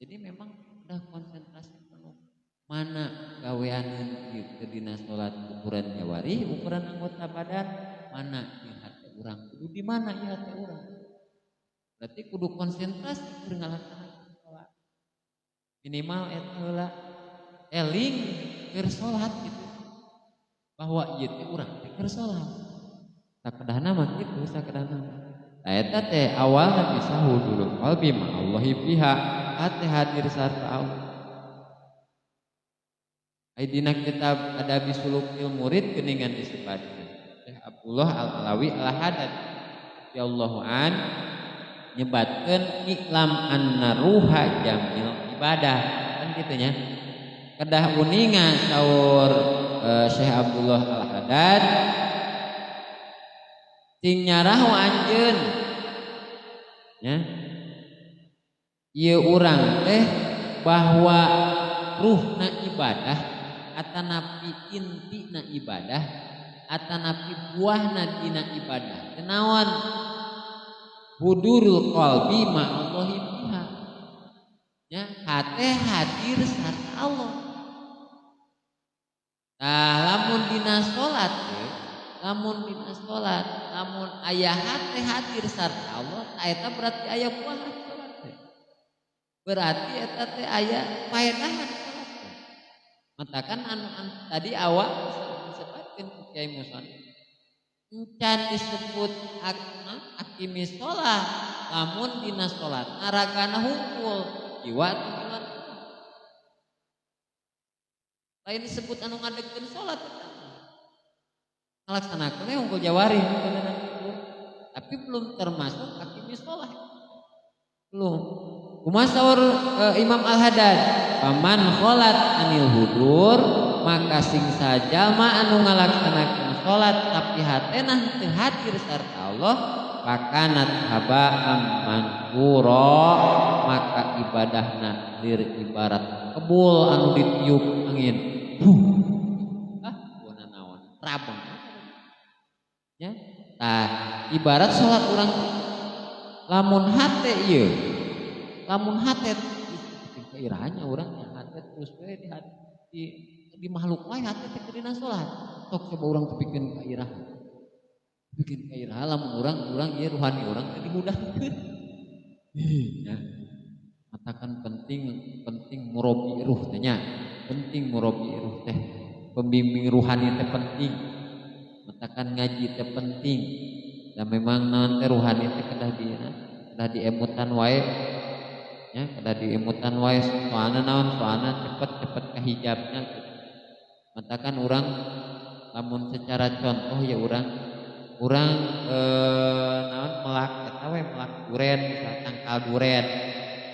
Jadi memang udah konsentrasi penuh. Mana gaweaneun ieu keur dina salat ukuran jawari, ukuran anggota badan, mana ieu hate urang? Kudu di mana ieu hate urang? Berarti kudu konsentrasi keur ngalaksanakeun salat. Minimal eta heula eling keur salat gitu. Bahwa ieu teh urang teh keur salat. Sakedahna mah kitu, sakedahna mah. Nah, eta teh awalna bisa hudurul qalbi ma'allahi fiha, hate hadir sarta Allah. Ai dina kitab Adabi Sulukil Murid geuningan disebutkeun Syekh Abdullah Al-Alawi Al-Haddad radhiyallahu an nyebatkeun iklam anna ruha jamil ibadah kan kitu nya. Kedah uninga saur Syekh Abdullah Al-Haddad cing nyaraho anjeun nya ieu urang teh bahwa ruhna ibadah atanapi intina ibadah atanapi buahna dina ibadah teh naon hudurul qalbi ma'allahi fiha nya hate hadir sarta Allah. Tah lamun dina salat teh, lamun dina salat lamun aya hate hadir sarta Allah, tah eta berarti aya buah salat teh. Berarti eta teh aya faedahan salat teh. Matakan anu tadi awal disebutkeun ku Kiai Muson encan disebut akimi sholat lamun dina sholat ngaragana hungkul jiwa tujuan lain disebut anu ngadegkeun sholat eta ngalaksanakeun we hungkul jawari tapi belum termasuk akimi sholat belum. Kumaha saur Imam Al-Haddad paman kholat anil hudur maka sing sajalma anu ngalaksanakeun salat tapi hatena teu hadir sarta Allah pakanat haba'am mansura maka ibadahna lir ibarat kebul anu ditiup angin. Huh. Ah, buana naon? Rabeng. Ya. Tah, ibarat salat urang lamun hate ieu. Lamun hate irahanya urang hate terus we di hati di makhluk wae hate teh keur dina salat. Sok coba urang tepikeun ka irah. Bikin ka irah lamun urang ieu ruhani urang teh dihudangkeun. Ya. Katakan penting murabi ruh teh nya. Penting murabi ruh teh. Pembimbing ruhani teh penting. Matakan ngaji teh penting. Dan memang naon teh ruhani teh kedah di kedah diemutan wae. Ya, kedah diemutan wae soalna naon soalna cepet-cepet kahijabnya gitu. Matakan urang lamun secara contoh ya urang naon melak eta we melak duren misal tangkal duren,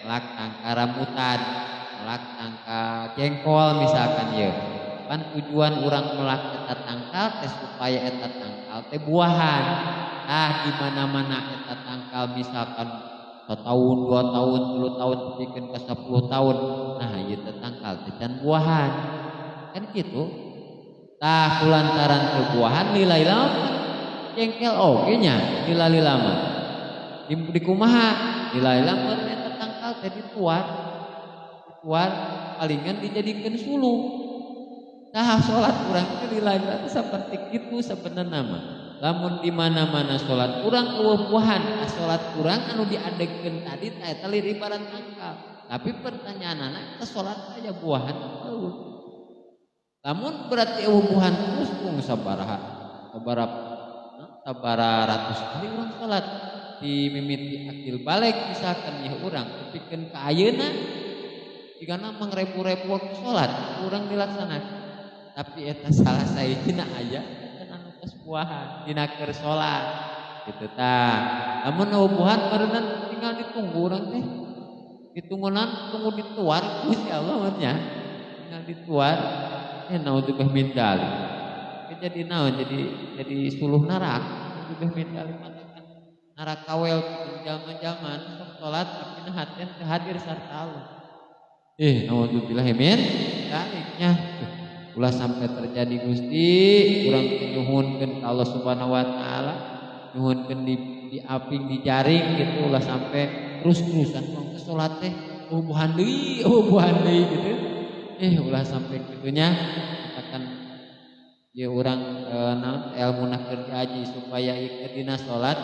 melak tangkal rambutan, melak tangkal jengkol misalkan ieu. Pan tujuan urang melak eta tangkal teh supaya eta tangkal teh buahan. Ah di mana-mana eta tangkal misalkan setahun, 2 tahun, 3 tahun, tepikeun ka 10 tahun. Nah ieu teh tangkal teh can buahan. Kan kitu. Tah kulantaran teu buahan lila-lila jengkel oge nya lila-lila mah. Di kumaha? Lila-lila mah eta tangkal teh dituar. Dituar palingan dijadikeun suluh. Tah salat urang teh lila-lila teh saperti kitu sabenerna mah. Lamun di mana-mana salat urang eueuh buahan, salat urang anu diadegkeun tadi teh eta lir ibarat tangkal. Tapi pertanyaanana eta salat aya buahan eueuh. Lamun berarti eueuh buahan terus kung sabaraha sabaraha ratus kali urang salat di mimiti akil balik misalkan ya urang tepikeun ka ayeuna jigana mangrebu-rebu waktu salat urang dilaksanakeun. Tapi eta salah sahijina aya kan anu tos buahan dina keur salat kitu tah. Lamun eueuh buahan barunan tinggal ditunggu urang teh. Ditunggunan tunggu dituar Gusti Allah mah nya. Tinggal dituar naudzubillah min dzalik. Jadi naon jadi suluh neraka naudzubillah min dzalik matakan neraka wel jalma-jalma sok salat tapi na haten teu hadir sarta Allah. Naudzubillah min dzalik nya. Ulah sampai terjadi Gusti urang nyuhunkeun ka Allah Subhanahu wa taala, nyuhunkeun di aping di jaring gitu ulah sampai terus-terusan urang teh salat teh eueuhan deui gitu. Ulah sampai kitunya katakan ieu urang naon elmuna keur diaji supaya ieu dina salat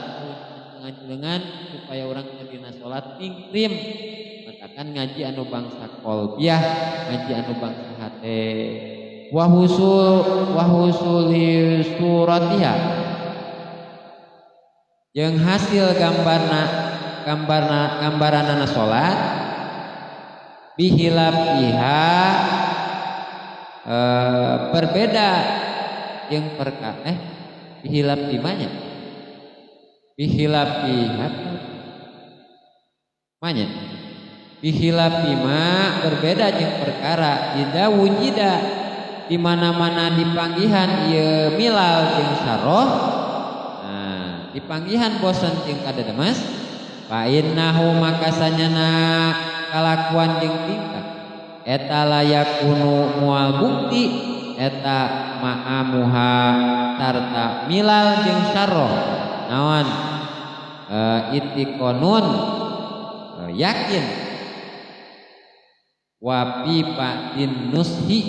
ngajenengan supaya urang keur dina salat tingkrim matakan ngaji anu bangsa qalbiah ngaji anu bangsa hate wa husuli suratiha jeung hasil gambaranana salat bihilafiha berbeda jeung perka bihilafi manya bihilafiha manya bihilafi ma berbeda jeung perkara ida wujida di mana-mana dipanggihan ieu milal jeung saroh. Nah, dipanggihan bosen jeung kadedemes fa innahu maka sanyana kalakuan jeung tingkah eta layakunu moal bukti eta ma'amuha sarta milal jeung saroh naon itiqonun yakin wa fi ba'din nushi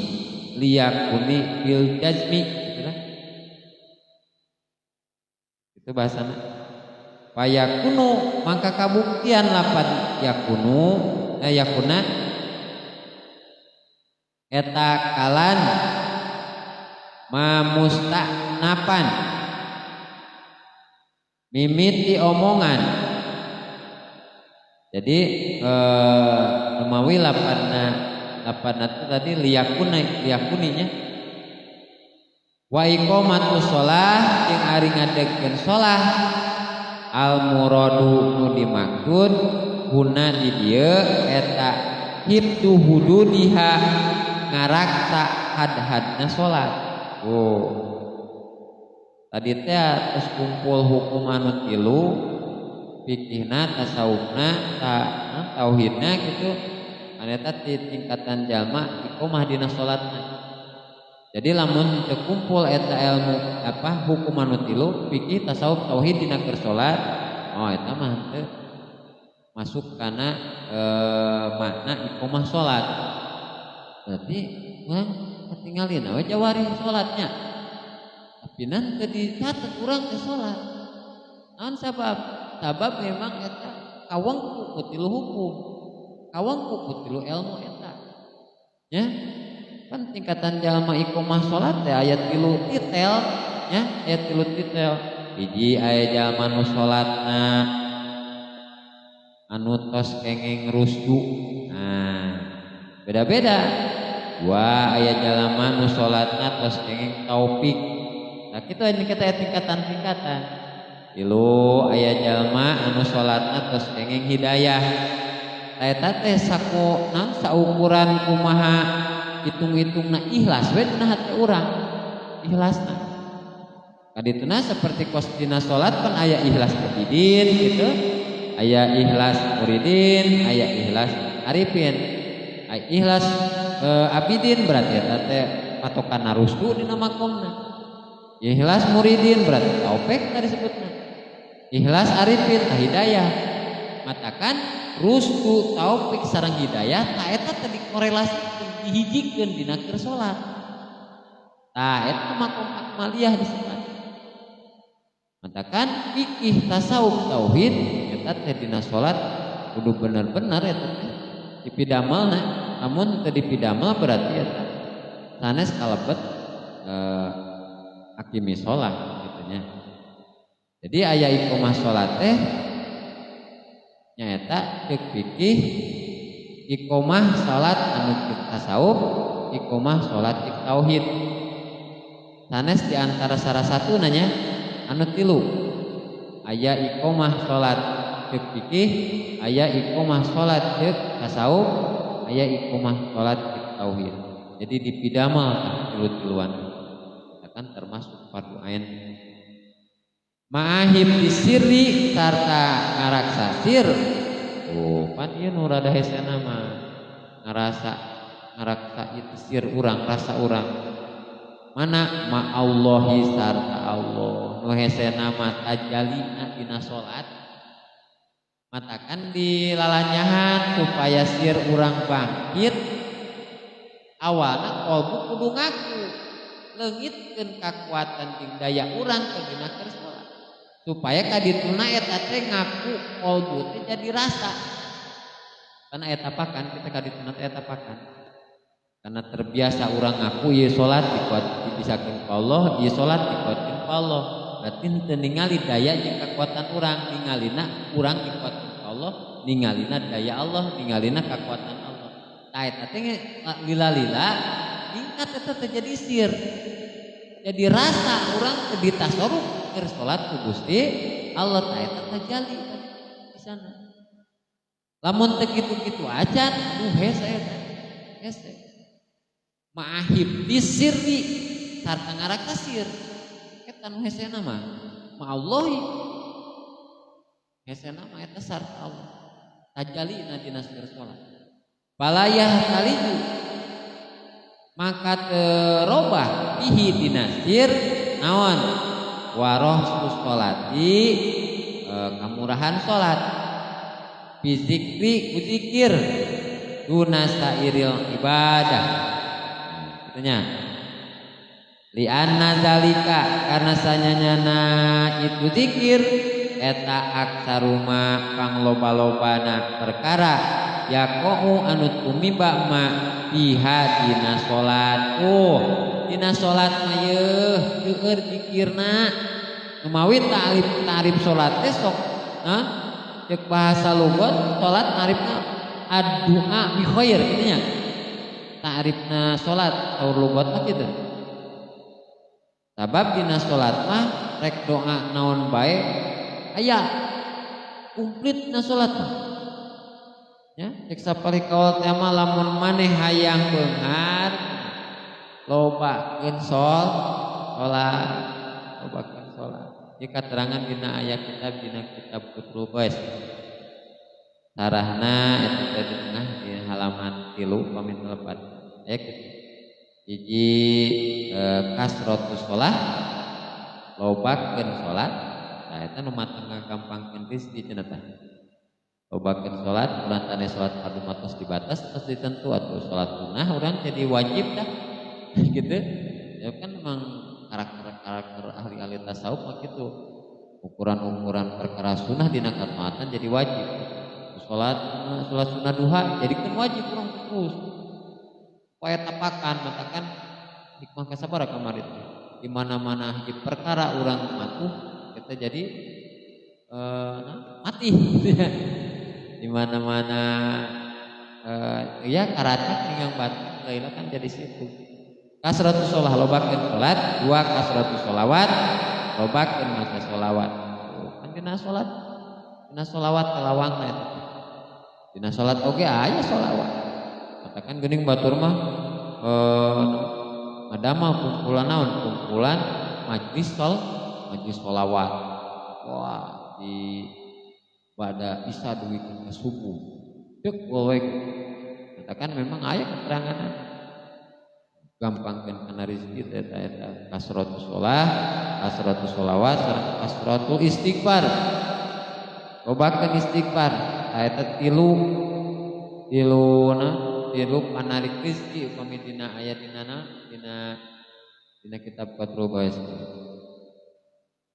liyakuni bil jazmi gitu. Itu bahasana fayakunu maka kabuktian lapan yakunu yakuna eta kalan mamusta'napan mimiti omongan. Jadi mawi lapanna itu tadi liyakuna liyakuninya wa iqamatus shalah jeung ari ngadegkeun shalah al muradu nu dimaksud guna di dieu eta hibdu hududiha ngaraksa had-hadna salat. Oh. Tadi teh terus kumpul hukum anu tilu fikihna, tasawufna, tauhidna gitu. Anu eta ti tingkatan jalma iqamah dina salatna. Jadi lamun teu kumpul eta ilmu apa hukum anu tilu fikih, tasawuf, tauhid dina keur salat, oh eta mah teu masuk kana makna iqamah salat. Berarti urang katingalin we jawari salatnya. Tapi nan teu dicatet urang teh salat. Naon sabab? Sabab memang eta kawengku ku tilu hukum. Kawengku ku tilu ilmu eta. Ya. Kan tingkatan jalma iqamah salat teh aya tilu titel nya, aya tilu titel. Hiji aya jalma nu salatna anu tos kengeng rusdu. Nah, beda-beda. Dua aya jalma nu salatna tos kengeng taufik. Nah, kitu ini kita tingkatan-tingkatan. Tilu aya jalma anu salatna tos kengeng hidayah. Eta teh saku naon saukuran kumaha hitung-hitungna ikhlas we dina hati urang. Ikhlasna. Kadituna seperti kos dina salat pan aya ikhlas abidin gitu. Aya ikhlas muridin, aya ikhlas arifin. Aya ikhlas abidin berarti eta teh patokan rusdu dina makomna. Ikhlas muridin berarti taufik tadi disebutna. Ikhlas arifin tah hidayah. Matakan rusdu taufik sareng hidayah ta eta teh dikorelasikeun dihijikeun dina keur salat. Tah eta makom akmaliyah disebut. Matakan fikih tasawuf tauhid eta teh dina salat kudu bener-bener eta teh dipidamelna. Lamun teu dipidamel berarti eta sanes kalebet hakimi sholat gitu nya. Jadi aya iqamah salat teh nyaeta ceuk fikih iqamah salat anu ceuk tasawuf, iqamah salat ceuk tauhid. Sanes di antara salah satu nanya anu tilu. Aya iqamah salat ceuk fikih, aya iqamah salat ceuk tasawuf, aya iqamah salat ceuk tauhid. Jadi dipidamel tilu-tiluan. Kan termasuk fardu ain. Ma'ahib disirri sarta ngaraksa sir. Oh, pan ieu nu rada hesena mah ngarasa ngaraksa itu sir urang, rasa urang. Mana ma'allahi sarta Allah. Nu hesena mah tajalina dina salat. Matakan dilalanyahan supaya sir urang bangkit awalna kolbu kudu ngaku leungitkeun kakuatan jeung daya urang ke dina keur salat supaya kadituna eta teh ngaku kolbu teh jadi rasa karena eta pakan kita kadituna teh eta pakan karena terbiasa urang ngaku ieu salat dikuat dibisakeun ku Allah ieu salat dikuatkeun ku Allah berarti teu ningali daya jeung kekuatan urang ningalina urang dikuatkeun ku Allah ningalina daya Allah ningalina kekuatan Allah tah eta teh lila-lila tingkat eta teh jadi sir jadi rasa urang teh ditasoruf keur salat ku Gusti Allah tah eta tajali di sana lamun teu kitu-kitu acan aduh hese eta hese ma'ahib disirri sarta ngarakasir eta nu hesena mah ma'allahi hesena mah eta sarta Allah tajalina dina sir salat balayah taliju maka terobah bihi dina sir naon waroh sholati kamurahan salat bizikri kuzikir duna sairil ibadah itunya lianna zalika karena sanyanyana itu zikir eta aksaruma pangloba-lobana perkara yaqau anu tumiba ma biha dina salat oh dina salat mah yeuh seueur zikirna numawi ta'rif salat teh sok ha cek bahasa lugat salat narifna ad-du'a bi khair kitu nya ta'rifna salat saur lugat mah kitu sabab dina salat mah rek doa naon bae aya komplit na salat mah ya cek sapari kaul teh mah lamun maneh hayang beunghar lobakeun salat lobakeun salat ieu katerangan dina aya kitab dina kitab Qutrul Qais sarahna eta teh di tengah di halaman 3 pamit lepat aya kitu hiji kasratus shalah lobakeun salat tah eta nu mateng ngagampangkeun rezeki cenah tah lobakeun salat urang tane salat fardu mah tos dibatas tos ditentu atuh salat sunnah urang jadi wajib dah gitu ya kan memang karakter-karakter ahli-ahli tasawuf mah gitu ukuran-ukuran perkara sunnah dina kataatan jadi wajib salat salat sunnah duha jadikeun wajib urang terus supaya tapakan matakan hikmah kasabaraha kamari teh di mana-mana hiji perkara urang matuh kita jadi mati di mana-mana ya karacak yang batin laila kan jadi situ kasratus sholah lobakeun salat dua kasratus sholawat lobakeun maca sholawat kan dina salat dina sholawat kalawangna eta dina salat oge aya sholawat katakan geuning batur mah ngadamel kumpulan naon kumpulan majlis majlis sholawat wah di pada isya dugi ka subuh deuk we katakan memang aya keterangan gampangkeun kana rezeki teh eta kasratus sholah kasratus sholawat sareng kasratul istighfar lobakeun istighfar eta tilu tiluna tilu panarik rezeki upami dina aya dina dina dina kitab Qatrul Qais.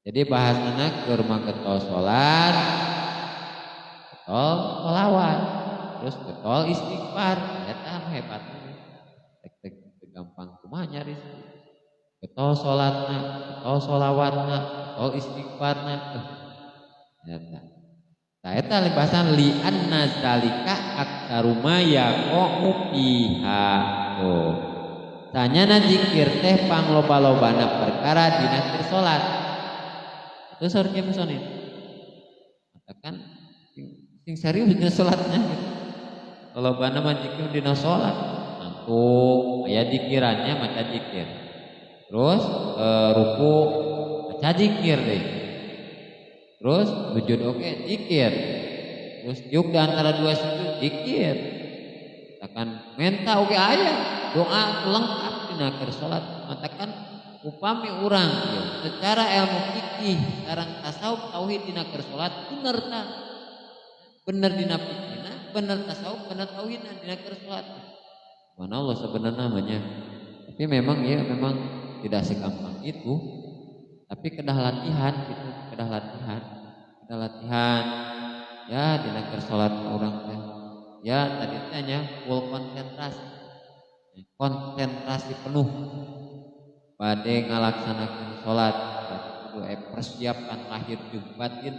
Jadi bahasana keur mah getol salat getol sholawat terus getol istighfar eta hebatna tek gampang kumaha nyari getol salatna getol sholawatna getol istighfarna eta tah eta bahasan li anna zalika aktsaru ma yaqa'u fiha oh sanyana zikir teh pangloba-lobana perkara dina keur salat terus saur kieu misalnya katakan sing serius dina salatna gitu lolobana mah zikir dina salat ngantuk aya dikirannya maca zikir terus ruku maca zikir deh terus sujud oke zikir terus yuk di antara dua sujud zikir katakan menta oke aya doa lengkap dina keur salat matakan upami urang ya, secara ilmu fikih sareng tasawuf tauhid dina keur salat bener tah Bener dina fikihna, bener tasawuf, bener tauhidna dina keur salat. Subhanallah sebenarnya namanya. Tapi memang ya memang tidak segampang itu. Tapi kedah latihan gitu, kedah latihan. Kedah latihan. Ya dina keur salat urang teh. Ya tadi teh nya full konsentrasi. Konsentrasi penuh. Bade ngalaksanakeun salat kudu persiapan lahir jeung batin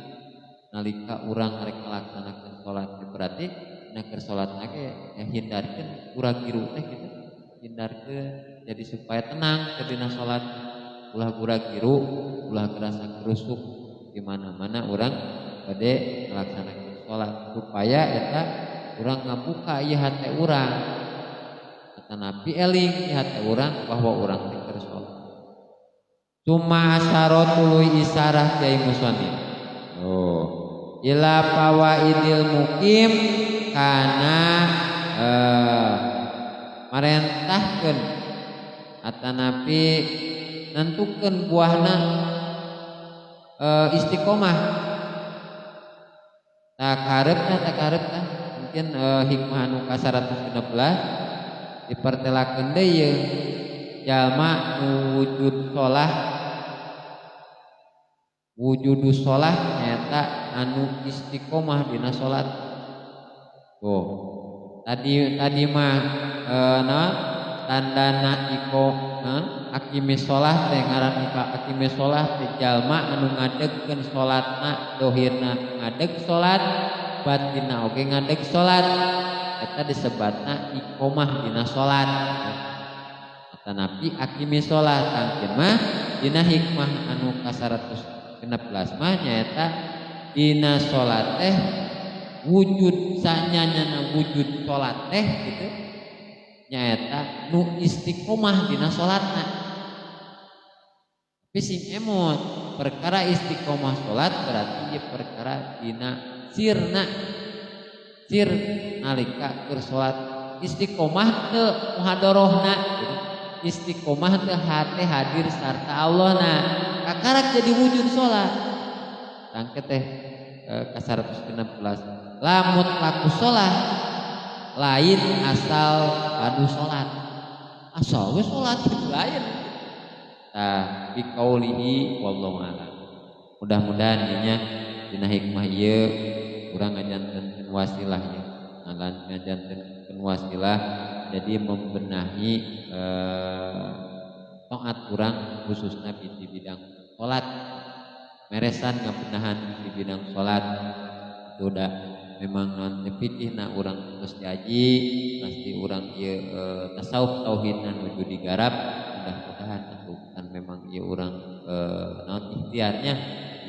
nalika urang rek ngalaksanakeun salat. Berarti dina keur salatna ge ya hindarkeun gura-giru teh gitu. Hindarkeun jadi supaya tenang ke dina salat. Ulah gura-giru, ulah kerasa kerusuk di mana-mana urang bade ngalaksanakeun salat supaya eta urang ngabuka ieu hate urang. Tetapi eling ieu hate urang bahwa urang teh keur salat. Summa asyara tuluy isarah Kiai Musonif. Oh, ila fawaidil mukim kana marentahkeun atanapi nentukeun buahna istiqomah. Tak hareup tah mungkin hikmah anu ka 116 dipertelakeun deui ye jalma nu wujud solah, wujudus solah nyaeta anu istiqomah dina salat. Tuh. Tadi mah naon tandana iko akimis solah teh ngaran akimis solah teh jalma anu ngadegkeun salatna dohirna ngadeg salat batinna oge ngadeg salat eta disebatna iqomah dina salat. Tanapi akimis solah tangkin mah dina hikmah anu ka 116 mah nyaeta dina salat teh wujud sanyanyana wujud salat teh gitu nyaeta nu istiqomah dina salatna. Tapi sing emot perkara istiqomah salat berarti ieu perkara dina sirna sir nalika keur salat istiqomah teu muhadorohna gitu. Istiqomah teu hate hadir sarta Allahna kakarak jadi wujud salat. Tangke teh ka 116 la mutlaku salat lain asal padu salat asal we salat gitu lain. Tah biqaulihi wallahu a'lam. Mudah-mudahan dinya dina hikmah ieu urang ngajantenkeun wasilah nya, ngajantenkeun wasilah jadi membenahi taat urang khususnya di bidang salat. Meresan ngabenahan di bidang salat itu udah memang non fikihna urang terus diaji pasti urang ieu tasawuf tauhidna nuju digarap. Mudah-mudahan atuh kan memang ieu urang naon ikhtiarnya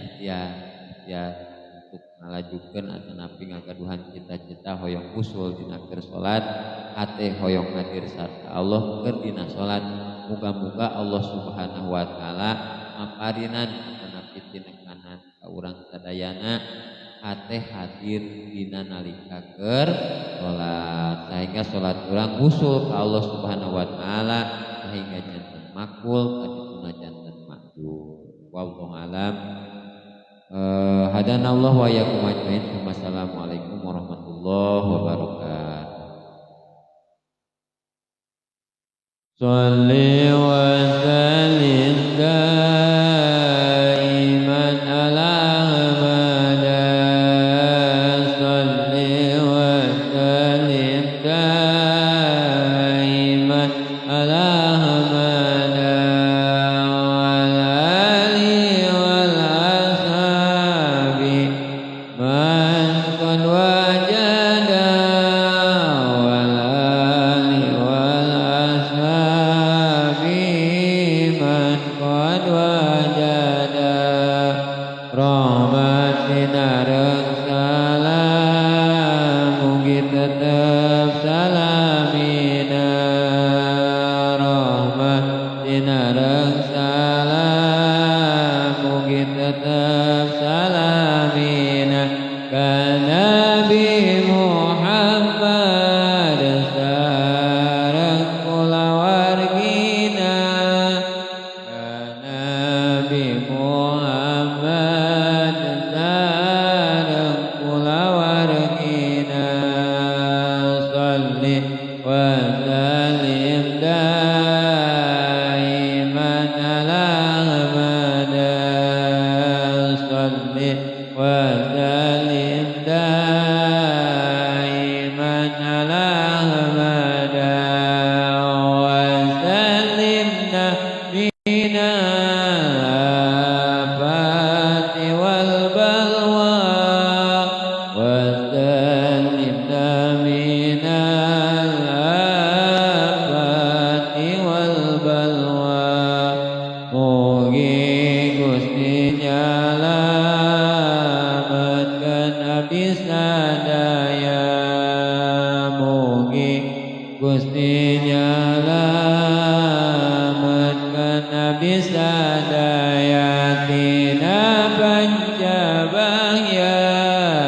ikhtiar untuk ngalajukeun atanapi ngagaduhan cita-cita hoyong usul dina keur salat hate hoyong hadir sarta Allah keur dina salat. Muga-muga Allah Subhanahu wa taala maparinan atanapi tinekanan ka urang sadayana hate hadir dina nalika keur salat sehingga salat urang usul ka Allah Subhanahu wa taala sehingga janten makbul kadituna janten makjur. Wallahu alam. Hadanallahu wa iyyakum ajmain. Wassalamualaikum warahmatullahi wabarakatuh. Shalli wa sallim daiman ala Ahmad, shalli wa sallim daiman ala Ahmad wa ala alihi wal ashabi man qad wajada wal ali wal ashabi man qad wajada. Rahmat sinareng salam mugi tetep salamina, rahmat sinareng salam mugi tetep salamina ka Nabi Muhammad sareng kulawargina, ka Nabi Muhammad sareng وسلم دائما على أحمد وسلمنا من الآفات والبلوى وسلمنا من الآفات والبلوى. Mugi Gusti nyalametkeun abdi sadaya, mugi Gusti nyalametkeun abdi sadaya tina pancabang yasina.